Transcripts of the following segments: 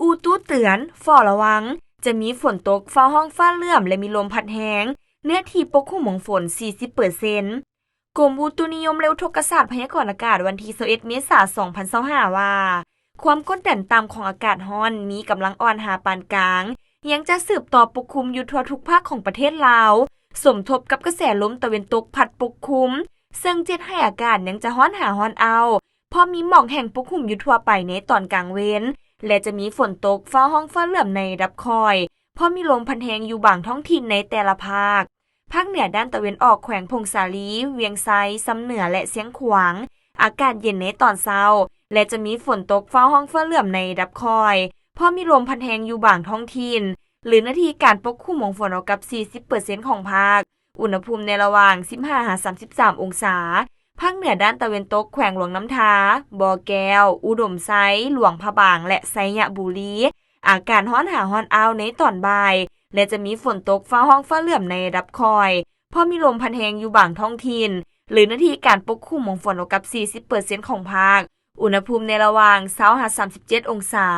ອຸຕຸເຕືອນ, ເຝົ້າລະວັງ, ຈະມີຝົນຕົກ, ຟ້າຮ້ອງຟ້າເຫຼື້ອມ ແລະ ມີລົມພັດແຮງ, ເນື້ອທີ່ປົກຄຸມຂອງຝົນ ສີ່ສິບເປີເຊັນ. ກົມອຸຕຸນິຍົມ ແລະ ອຸທົກກະສາດພະຍາກອນອາກາດ ວັນທີ ຊາວເອັດ ເມສາ ສອງພັນຊາວຫ້າ ວ່າ ຄວາມກົດດັນຕ່ຳຂອງອາກາດຮ້ອນ ມີກຳລັງອ່ອນຫາປານກາງ ຍັງຈະສືບຕໍ່ປົກຄຸມຢູ່ທົ່ວທຸກພາກຂອງປະເທດລາວ, ສົມທົບກັບກະແສລົມຕາເວັນຕົກພັດປົກຄຸມ, ເຊິ່ງຈະເຮັດໃຫ້ອາກາດຍັງຈະຮ້ອນຫາຮ້ອນເອົາ, ພ້ອມມີໝອກແຫ້ງປົກຄຸມຢູ່ທົ່ວໄປໃນຕອນກາງເວັນ ແລະ ຈະມີຝົນຕົກ, ຟ້າຮ້ອງຟ້າເຫຼື້ອມໃນລະດັບຄ່ອຍ, ພ້ອມມີລົມພັດແຮງຢູ່ບາງທ້ອງຖິ່ນໃນແຕ່ລະພາກ. ພາກເໜືອດ້ານຕາເວັນອອກ ແຂວງຜົ້ງສາລີ, ວຽງໄຊ, ຊຳເໜືອ ແລະ ຊຽງຂວາງ ອາກາດເຢັນໃນຕອນເຊົ້າ ແລະ ຈະມີຝົນຕົກ, ຟ້າຮ້ອງຟ້າເຫຼື້ອມໃນລະດັບຄ່ອຍ, ພ້ອມມີລົມພັດແຮງຢູ່ບາງທ້ອງຖິ່ນ ຫຼື ເນື້ອທີ່ການປົກຄຸມຂອງຝົນເທົ່າກັບ ສີ່ສິບເປີເຊັນຂອງພາກ, ອຸນຫະພູມໃນລະຫວ່າງ ສິບຫ້າ ຫາ ສາມສິບສາມອົງສາ. ພາກເໜືອດ້ານຕາເວັນຕົກ ແຂວງຫຼວງນ້ຳທາ, ບໍ່ແກ້ວ, ອຸດົມໄຊ, ຫຼວງພະບາງ ແລະ ໄຊຍະບູລີ ອາກາດຮ້ອນຫາຮ້ອນອ້າວໃນຕອນບ່າຍ ແລະ ຈະມີຝົນຕົກ, ຟ້າຮ້ອງຟ້າເຫຼື້ອມໃນລະດັບຄ່ອຍ, ພ້ອມມີລົມພັດແຮງຢູ່ບາງທ້ອງຖິ່ນ ຫຼື ເນື້ອທີ່ການປົກຄຸມຂອງຝົນເທົ່າກັບ ສີ່ສິບເປີເຊັນຂອງພາກ, ອຸນຫະພູມໃນລະຫວ່າງ ຊາວ ຫາ ສາມສິບເຈັດອົງສາ.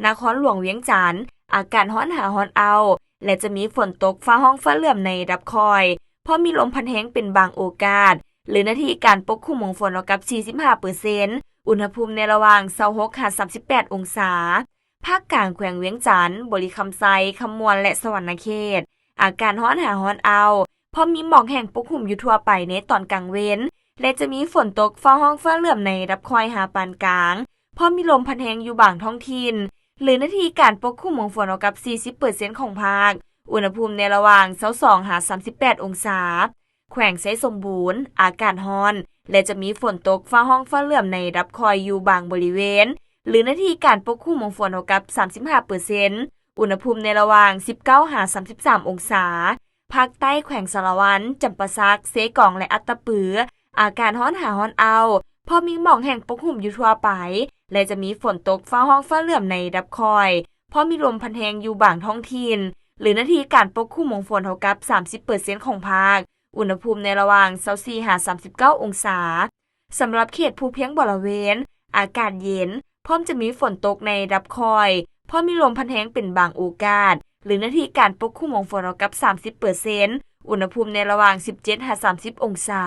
ນະຄອນຫຼວງວຽງຈັນ ອາກາດຮ້ອນຫາຮ້ອນອ້າວ ແລະ ຈະມີຝົນຕົກ, ຟ້າຮ້ອງຟ້າເຫຼື້ອມໃນລະດັບຄ່ອຍ, ພ້ອມມີລົມພັດແຮງເປັນບາງໂອກາດ ຫຼື ເນື້ອທີ່ການປົກຄຸມຂອງຝົນເທົ່າກັບ ສີ່ສິບຫ້າເປີເຊັນ, ອຸນຫະພູມໃນລະຫວ່າງ ຊາວຫົກ ຫາ ສາມສິບແປດອົງສາ. ພາກກາງ ແຂວງວຽງຈັນ, ບໍລິຄຳໄຊ, ຄຳມ່ວນ ແລະ ສະຫວັນນະເຂດ ອາກາດຮ້ອນຫາຮ້ອນອ້າວ, ພ້ອມມີໝອກແຫ້ງປົກຄຸມຢູ່ທົ່ວໄປໃນຕອນກາງເວັນ ແລະ ຈະມີຝົນຕົກ, ຟ້າຮ້ອງຟ້າເຫຼື້ອມໃນລະດັບຄ່ອຍຫາປານກາງ, ພ້ອມມີລົມພັດແຮງຢູ່ບາງທ້ອງຖິ່ນ ຫຼື ເນື້ອທີ່ການປົກຄຸມຂອງຝົນເທົ່າກັບ ສີ່ສິບເປີເຊັນຂອງພາກ, ອຸນຫະພູມໃນລະຫວ່າງ ຊາວສອງ ຫາ ສາມສິບແປດອົງສາ. ແຂວງໄຊສົມບູນ ອາກາດຮ້ອນ ແລະ ຈະມີຝົນຕົກ, ຟ້າຮ້ອງຟ້າເຫຼື້ອມໃນລະດັບຄ່ອຍຢູ່ບາງບໍລິເວນ ຫຼື ເນື້ອທີ່ການປົກຄຸມຂອງຝົນເທົ່າກັບ ສາມສິບຫ້າເປີເຊັນ, ອຸນຫະພູມໃນລະຫວ່າງ ສິບເກົ້າ ຫາ ສາມສິບສາມອົງສາ. ພາກໃຕ້ ແຂວງສາລະວັນ, ຈຳປາສັກ, ເຊກອງ ແລະ ອັດຕະປື ອາກາດຮ້ອນຫາຮ້ອນອ້າວ, ພໍມີໝອກແຫ້ງປົກຫຸ້ມຢູ່ທົ່ວໄປ ແລະ ຈະມີຝົນຕົກ, ຟ້າຮ້ອງຟ້າເຫຼື້ອມໃນລະດັບຄ່ອຍ, ພໍມີລົມພັດແຮງຢູ່ບາງທ້ອງຖິ່ນ ຫຼື ເນື້ອທີ່ການປົກຄຸມຂອງຝົນເທົ່າກັບ ສາມສິບເປີເຊັນຂອງພາກ, ອຸນຫະພູມໃນລະຫວ່າງ ຊາວສີ່ ຫາ ສາມສິບເກົ້າອົງສາ. ສຳລັບເຂດພູພຽງບໍລະເວນ ອາກາດເຢັນ, ພ້ອມຈະມີຝົນຕົກໃນລະດັບຄ່ອຍ, ພໍມີລົມພັດແຮງເປັນບາງໂອກາດ ຫຼື ເນື້ອທີ່ການປົກຄຸມຂອງຝົນເທົ່າກັບ ສາມສິບເປີເຊັນ, ອຸນຫະພູມໃນລະຫວ່າງ ສິບເຈັດ ຫາ ສາມສິບອົງສາ.